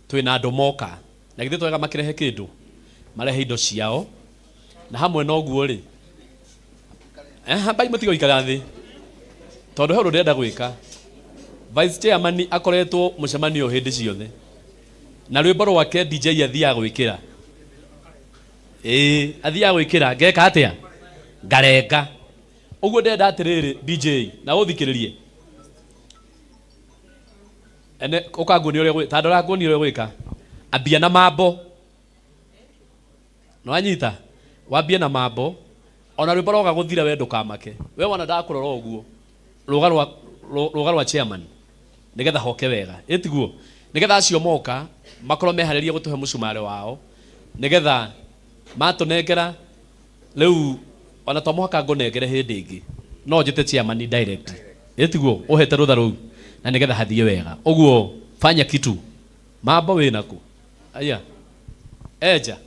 Twĩna andũ moka na githĩ twega makĩrehe kĩndũ, marehe indo ciao, na hamwe na ũguo rĩ, hambai mũtige gũikara thĩ tondũ he ũndũ ndĩrenda gwĩka. Vice chairman akoretwo mũcemanio hĩndĩ ciothe na rwĩmbo rwake DJ athiaga gwĩkĩra, ĩĩ athiaga gwĩkĩra, ngeka atĩa? Ngarenga. Ũguo ndĩrenda atĩrĩrĩ, DJ na ũthikĩrĩrie ene ũkanguonia ũrĩa ta ndora nguonia ũrĩa gwĩka. Ambia na mambo nĩwanyita, wambie na mambo ona rwĩmbo rwoga gũthira we ndũkamake. We wona ndakũrora ũguo, rũga rwa rũga rwa chairman nĩgetha hoke wega, ĩtiguo nĩgetha acio moka makorwo meharĩrie gũtũhe mũcumarĩ wao, nĩgetha matũnengera rĩu ona to mũhaka ngũnengere hĩndĩ ĩngĩ, no njĩte chairman direct, ĩtiguo ũhete rũtha rũu na nĩgetha hathiĩ wega ũguo. Fanya kitu mambo wĩna kũ aya eja.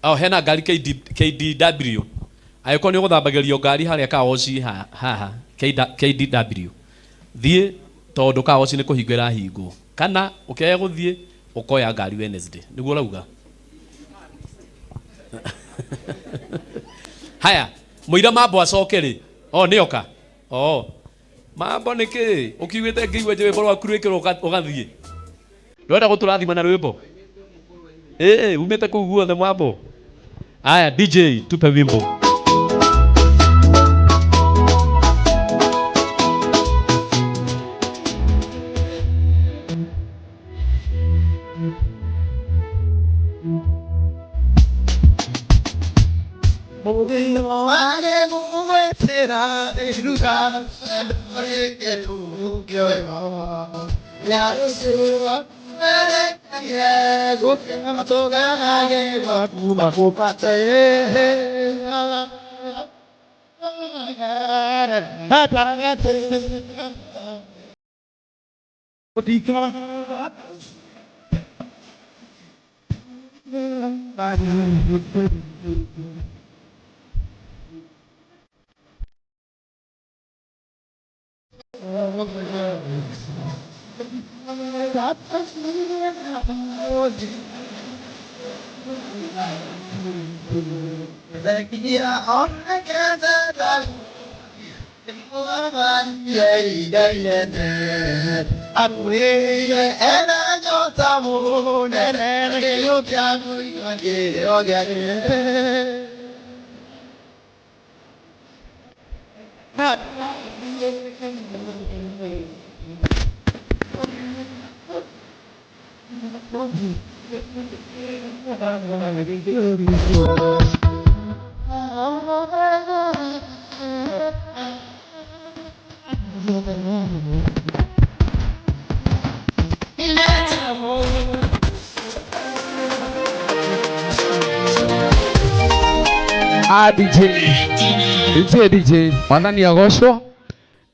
Oh, hena ngari KD, KDW angĩkorwo nĩ ũgũthambagĩrio ngari harĩa kawoci haha KDW thiĩ, tondũ kawoci nĩ kũhingwo ĩrahingwo, kana ũkĩaga gũthiĩ ũkoya ngari Wednesday nĩguo ũrauga. Haya, mũira mambo acoke rĩ. Oh, nĩoka. Oh, mambo nĩ kĩ ũkiugĩte ngĩigua rwĩmbo rwaku rwĩkĩrwo ũgathiĩ ndwenda gũtũrathima na rwĩmbo ĩĩ umĩte kũu guothe mambo. Aya, DJ tupe wimbo. Ah, DJ. DJ, DJ. Mwathani agocwo.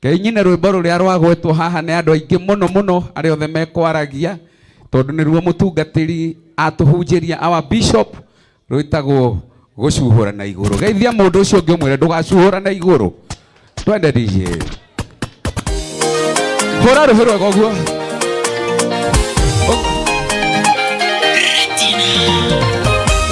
Ngai nyine rwĩmbo rũrĩa rwagwetwo haha nĩ andũ aingĩ mũno mũno arĩa othe mekwaragia, tondũ nĩruo mũtungatĩri atũhunjĩria our bishop, rwĩtagwo gũcuhũra na igũrũ. Geithia mũndũ ũcio ũngĩ ũmwĩre ndũgacuhũra na igũrũ. Twende DJ. Hũra rũhĩ rwega ũguo.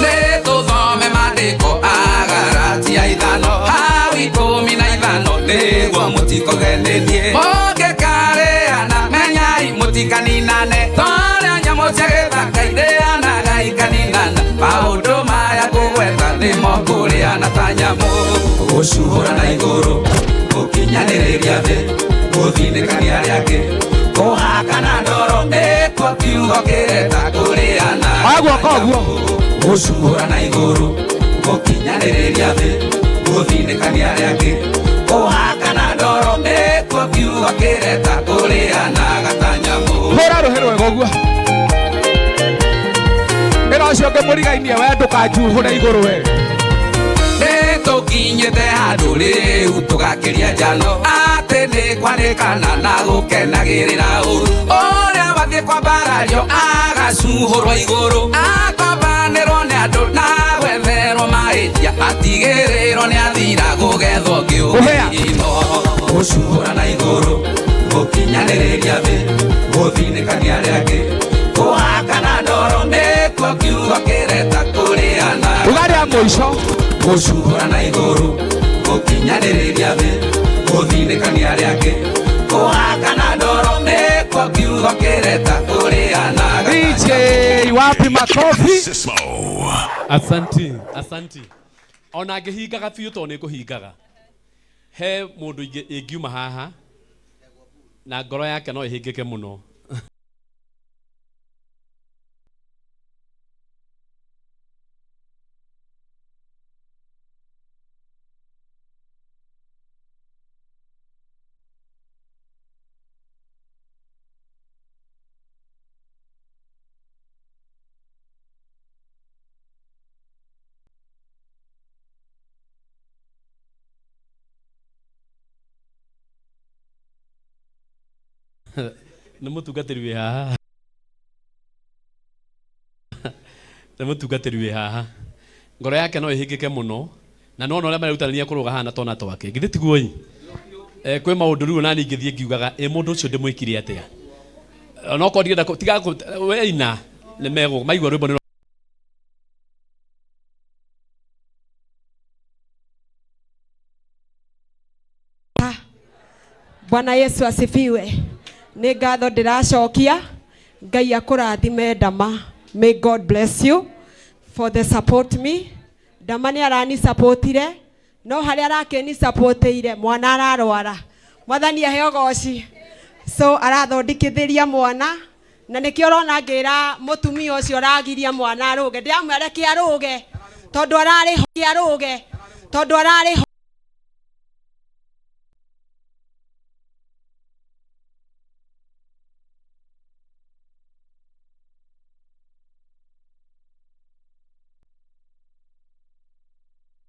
Nĩtũthome maandĩko Agalatia 5 hau 15 nĩguo mũtikogenĩtie. Mũngĩkarĩana menyai mũtikaninane, torĩa nyamũ cia gĩthaka irĩanaga ikaninana. Maũndũ maya ngũgweta nĩmo kũrĩana ta nyamũ, gũcuhũra na igũrũ, gũkinyanĩrĩria thĩ, gũthinĩkania arĩa angĩ, kũhakana ndoro, nĩkuo kiugo kĩreta kũrĩana Oya guoko ũguo. gũcuhũra na igũrũ, gũkinyanĩrĩria thĩ, gũthinĩkania arĩa angĩ, kũhakana ndoro, nĩkuo kiugo kĩreta kũrĩanaga ta nyamũ. Hũra rũhĩ rwega ũguo. Ĩra ũcio ũngĩ mũrigainie we ndũkanjuhũre igũrũ we. Nĩtũkinyĩte handũ rĩu tũgakĩria njano, atĩ nĩ kwanĩkana na gũkenagĩrĩra ũru. Ũrĩa wathiĩ kwambarario agacuhũrwo igũrũ, akambanĩrwo nĩ andũ na gwetherwo mahĩtia, atigĩrĩrwo nĩ athira gũgethwo Kũhea. ngĩũgĩrino. Gũcuhũra na igũrũ, Gũkinyanĩrĩria thĩ, gũthinĩkania arĩa angĩ, kũhakana ndoro nĩkuo kiugo kĩreta kũrĩana. Uga rĩa mũico. Gũcuhũra na igũrũ, gũkinyanĩrĩria thĩ, gũthinĩkania arĩa angĩ, kũhakana ndoro nĩkuo kiugo kĩreta kũrĩana. DJ, wapi makofi? Sismo. Asanti, asanti. Ona ngĩhingaga biũ tondũ nĩ ngũhingaga. He mũndũ ingiuma haha na ngoro yake no ĩhingĩke mũno. Nĩ mũtungatĩri wĩ haha. Nĩ mũtungatĩri wĩ haha. Ngoro yake no ĩhingĩke mũno na nona ũrĩa marerutanĩria kũrũga haha na twana twake. Githĩ tiguo ĩ? Kwĩ maũndũ rĩu ona niĩ ingĩthiĩ ngiugaga ĩ mũndũ ũcio ndĩmwĩkire atĩa? Onokorwo ndingĩenda tiga we ina nĩ megũ maigua rwĩmbo nĩ Bwana Yesu asifiwe. Nĩ ngatho ndĩracokia. Ngai akũrathime Ndama. May God bless you for the support me. Ndama nĩ arani supportire, no harĩa arakĩni supportĩire mwana ararwara. Mwathani aheo goci. So arathondekithĩria mwana na nĩkĩo ũrona ngĩra mũtumia ũcio ũragiria mwana arũge. Ndĩramwĩra reke arũge tondũ ararĩ ho, arũge tondũ ararĩ ho.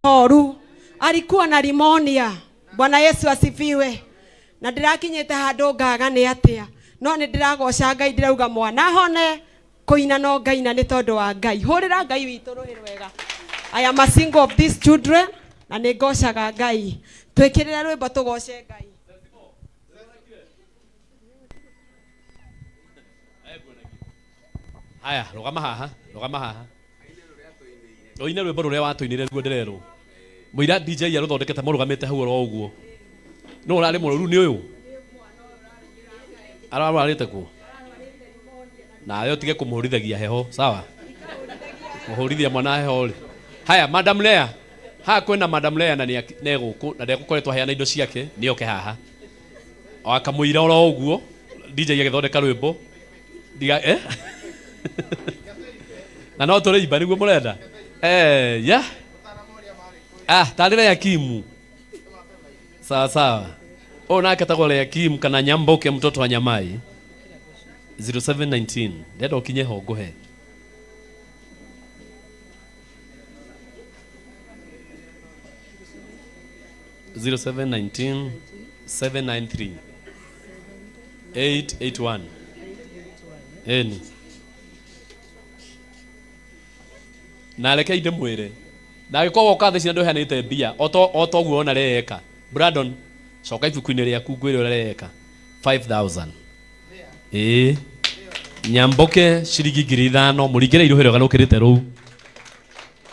Horu alikuwa na pneumonia. Bwana Yesu asifiwe. Na ndĩrakinyĩte handũ ngaga nĩ atĩa, no nĩ ndĩragoca Ngai, ndĩrauga mwana hone, kũina no ngaina nĩ tondũ wa Ngai. Hũrĩra Ngai witũ rũhĩ rwega. I am a single of these children na nĩ ngocaga Ngai. Twĩkĩrĩre rwĩmbo tũgoce Ngai. Haya, rũgama haha, rũgama haha. Ũine rwĩmbo rũrĩa watũinire ruo ndĩrerwo. Mũira DJ arũthondekete mũrũgamĩte hau oro ũguo. Nũ ũrarĩ mũrũru nĩ ũyũ? Ararwarĩte kũ? Nawe ũtige kũmũhũrithagia heho, sawa? Kũhũrithia mwana heho rĩ. Haya, Madam Lea. Haha kwĩna Madam Lea na nĩ gũkũ na ndegũkoretwo aheana indo ciake, nĩ oke haha. O akamũira oro ũguo, DJ agĩthondeka rwĩmbo. Ndiga, eh? Na no tũrĩimba nĩguo mũrenda? Ya. Tarĩ Lea Kimu. Sawa sawa. Ũyũ nake etagwo Lea Kim kana Nyamboke mtoto wa Nyamai. 0719. Ndenda ũkinye ho ngũhe. 0719 793 881. Eni. Na reke ndĩmwĩre. Na angĩkorwo woka thaa ici na ndũheanĩte mbia, o ta ũguo wona reka. Brandon, coka ibuku-inĩ rĩaku ngwĩre ũrĩa reka. 5000. Ĩĩ. Nyamboke ciringi ngiri ithano, mũringĩre irũhĩ rwega rũkĩrĩte rũu.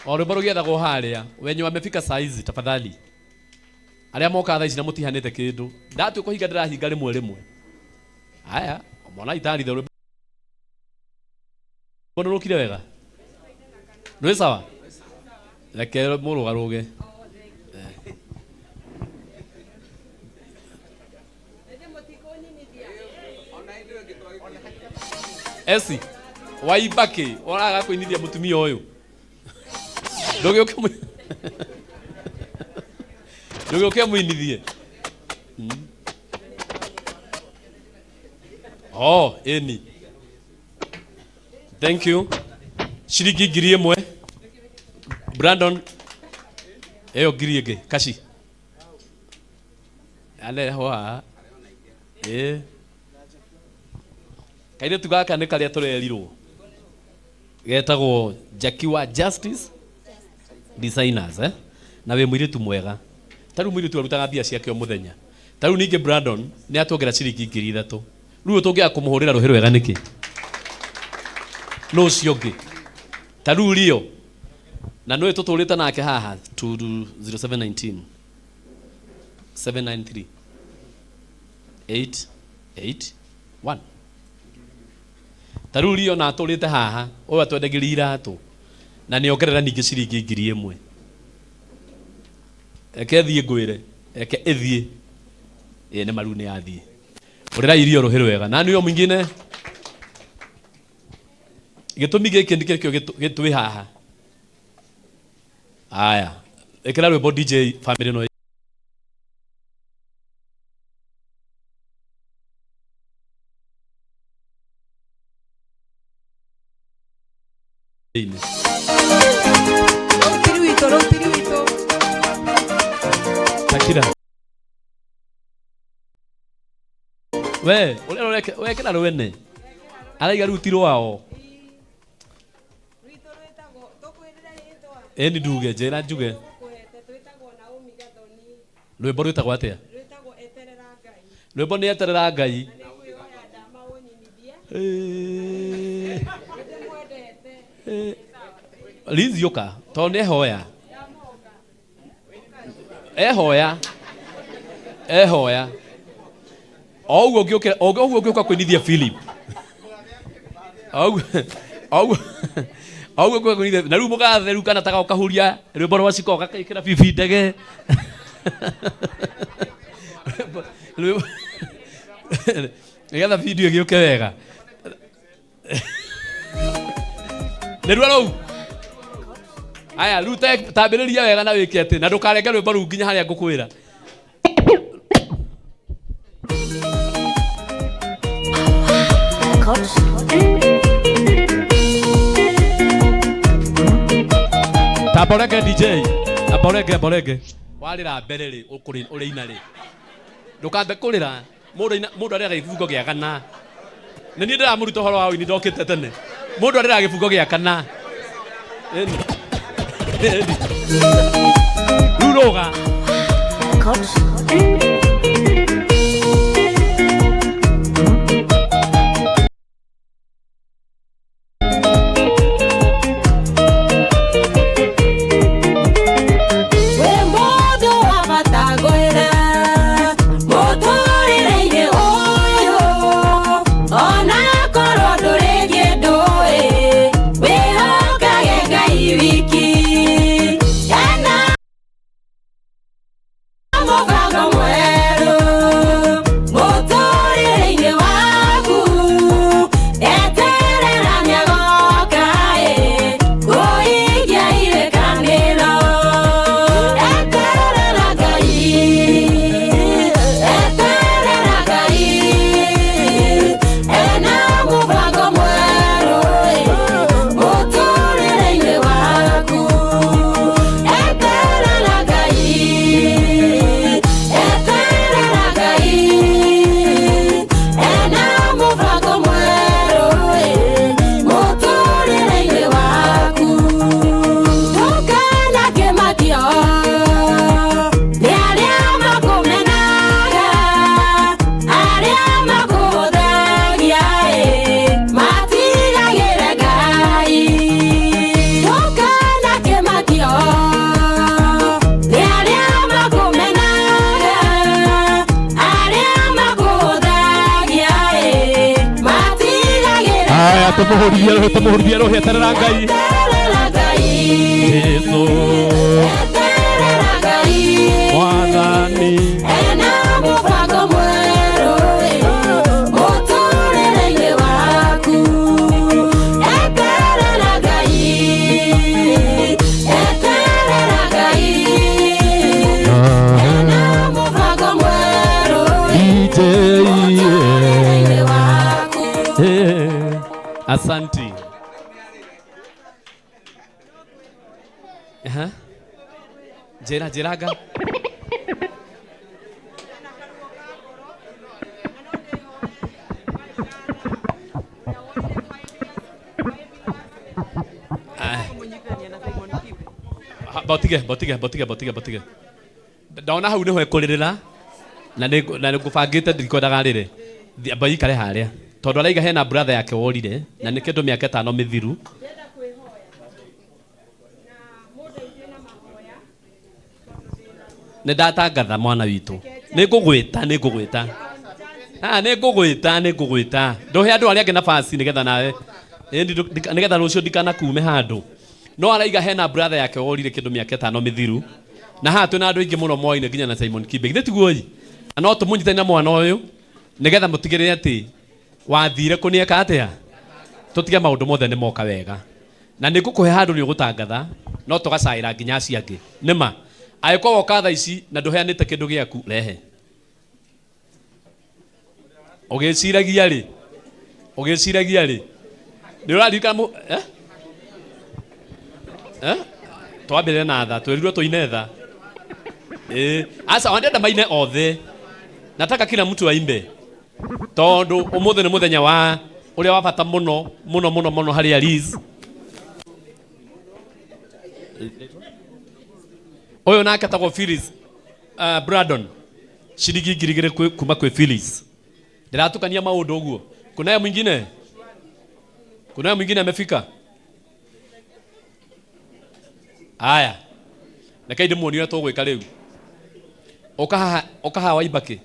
O rwĩmbo rũgĩethagwo harĩa, wenye wamefika saa hizi tafadhali. Arĩa mokaga thaa ici na mũtihanĩte kĩndũ. Ndatua kũhinga ndĩrahinga rĩmwe rĩmwe. Haya, mwana itarithe rwĩmbo nĩrũkire wega? Rwĩ sawa? Reke mũrũgarũge. Esi, waimba kĩ? Ũraga kũinithia mũtumia ũyũ. Ndũgĩũke mũinithie. Oh, ĩni. Thank you. Ciringi ngiri ĩmwe. Brandon, ĩyo ngiri ĩngĩ, kaci. Aneho haha. Ĩĩ. Kairĩtu gaka nĩ karĩa tũrerirwo. Getagwo Jackie wa Justice Designers, eh? Na wĩ mũirĩtu mwega. Ta rĩu mũirĩtu arutaga mbia ciake o mũthenya. Ta rĩu ningĩ Brandon nĩ atuongera ciringi 3,000. Rĩu tũngĩaga kũmũhũrĩra rũhĩ rwega nĩkĩ? Nũ ũcio ũngĩ? Ta rĩu Rio na nĩwe tũtũrĩte nake haha 0719 793 881. Ta rĩu Rio na atũrĩte haha ũyũ atwendagĩria iratũ na nĩ ongerera ningĩ ciringi 1,000. Eke thiĩ ngwĩre, eke ĩthiĩ. Ĩĩ nĩ maru nĩ yathiĩ. Ũrĩra irio rũhĩ rwega. Nani huyo mwingine? Gĩtũmi gĩkĩ nĩkĩo gĩtwĩ haha. Aya, ĩkĩra rwĩmbo DJ family no. Rũtiri witũ, rũtiri witũ. Shakira. We, ũrĩa ũreke, wekĩra rwene. Araiga rĩu ti rwao. Rwitũ rwĩtagwo, tũkwĩrĩre rĩtwa. Ĩni nduge, njĩra njuge. Tũkũhete twĩtagwo Naomi Gathoni. Rwĩmbo rwĩtagwo atĩa? Rwĩtagwo Eterera Ngai. Rwĩmbo nĩ Eterera Ngai. Na nĩ ngwĩhoya ndama ũnyinithie. Nĩndĩmwendete. Liz yũka, tondũ nĩ ehoya. Ehoya. Ehoya. O ũguo ũngĩũkĩra, o ũguo ũngĩũka kũinithia Philip. O ũguo, o ũguo, o ũguo ũngĩũka kũinithia, na rĩu mũgathe rĩu kana taka ũkahuria rwĩmbo rwa ciko ũgekĩra bibi ndege. Rwĩmbo, nĩgetha video ĩgĩũke wega. Nĩruo rũu. Aya, rĩu tambĩrĩria wega na wĩke atĩ, na ndũkarenge rwĩmbo rũu nginya harĩa ngũkwĩra. Tamba ũrenge DJ, tamba ũrenge, amba ũrenge. Warĩra mbere rĩ, ũrĩina rĩ. Ndũkambe kũrĩra, mũndũ arĩraga gĩbungo gĩa kana. Nĩ niĩ ndĩramũruta ũhoro wa ũini ndokĩte tene. Mũndũ arĩraga gĩbungo gĩa kana. Ĩni. Ĩni. Rĩu rũga. Wĩ mũndũ wa bata ngwĩre, mũtũrĩre-inĩ ũyũ, ona korwo ndũrĩ kĩndũ ĩ, wĩhokage Ngai wiki. Ena mũbango mwerũ, mũtũrĩre-inĩ waku, eterera nĩagoka ĩ, kũhingia irĩkanĩro. Eterera Ngai, eterera Ngai, ena mũbango mwerũ ĩ, mũtũrĩre-inĩ waku. Eterera Ngai, eterera Ngai, ena mũbango mwerũ ĩ, mũtũrĩre-inĩ waku. Ndũkana kĩmakio nĩ arĩa makũmenaga, arĩa makũhũthagia ĩ, matigagĩre Ngai. Ndũkana kĩmakio nĩ arĩa makũmenaga, arĩa makũhũthagia ĩ, matigagĩre Aya, tũmũhũrithie rũhĩ, tũmũhũrithie rũhĩ, eterera Ngai. Eterera Ngai. Jesũ. Eterera Ngai. Mwathani. Ena mũbango mwerũ ĩ, mũtũrĩre-inĩ waku. Eterera Ngai, eterera Ngai, ena mũbango mwerũ ĩ, DJ. mũtũrĩre-inĩ waku. Asanti. Aha. Njĩra, njĩranga. Botige, botige, botige, botige, botige. Ndona hau nĩho ekũrĩrĩra. Na nĩ na nĩ ngũbangĩte ndikwendaga rĩrĩ. Amba ikare harĩa. Tondũ araiga hena brother yake worire na nĩ kĩndũ mĩaka ĩtano mĩthiru. Nĩ ndatangatha mwana witũ. Nĩ ngũgwĩta, nĩ ngũgwĩta. Ah, nĩ ngũgwĩta, nĩ ngũgwĩta. Ndũhe andũ arĩa angĩ nafasi nĩgetha nawe. Nĩgetha rũciũ ndikanakume handũ. No araiga hena brother yake worire kĩndũ mĩaka ĩtano mĩthiru. Na haha twĩna andũ aingĩ mũno moaine nginya na Simon Kibe. Githĩ tiguo ĩ? Na no tũmũnyitane na mwana ũyũ nĩgetha mũtigĩrĩre atĩ wathire kũ nĩeka atĩa? Tũtige maũndũ mothe nĩ moka wega. Na nĩ ngũkũhe handũ nĩ ũgũtangatha no tũgacaĩra nginya acio angĩ. Nĩma. Angĩkorwo woka thaa ici na ndũheanĩte kĩndũ gĩaku rehe. Ũgĩciragia rĩ? Ũgĩciragia rĩ? Nĩ ũraririkana mũ eh? Eh? Twambĩrĩre na tha, twĩrirwo tũine tha. Eh, aca wandenda maine othe. Nataka kila mtu aimbe. Tondu umuthi nĩ mũthenya wa ũrĩa wa bata mũno mũno mũno mũno harĩ Aliz. Ũyũ nake etagwo Phyllis Brandon ciringi ngiri igĩrĩ kuma kwĩ Phyllis. Ndĩratukania maũndũ ũguo. Kunaye mwingine? Kunaye mwingine amefika? Aya. Reke ndĩmuonie ũrĩa tũgwĩka rĩu. Ũka haha, ũka haha Waibakĩ.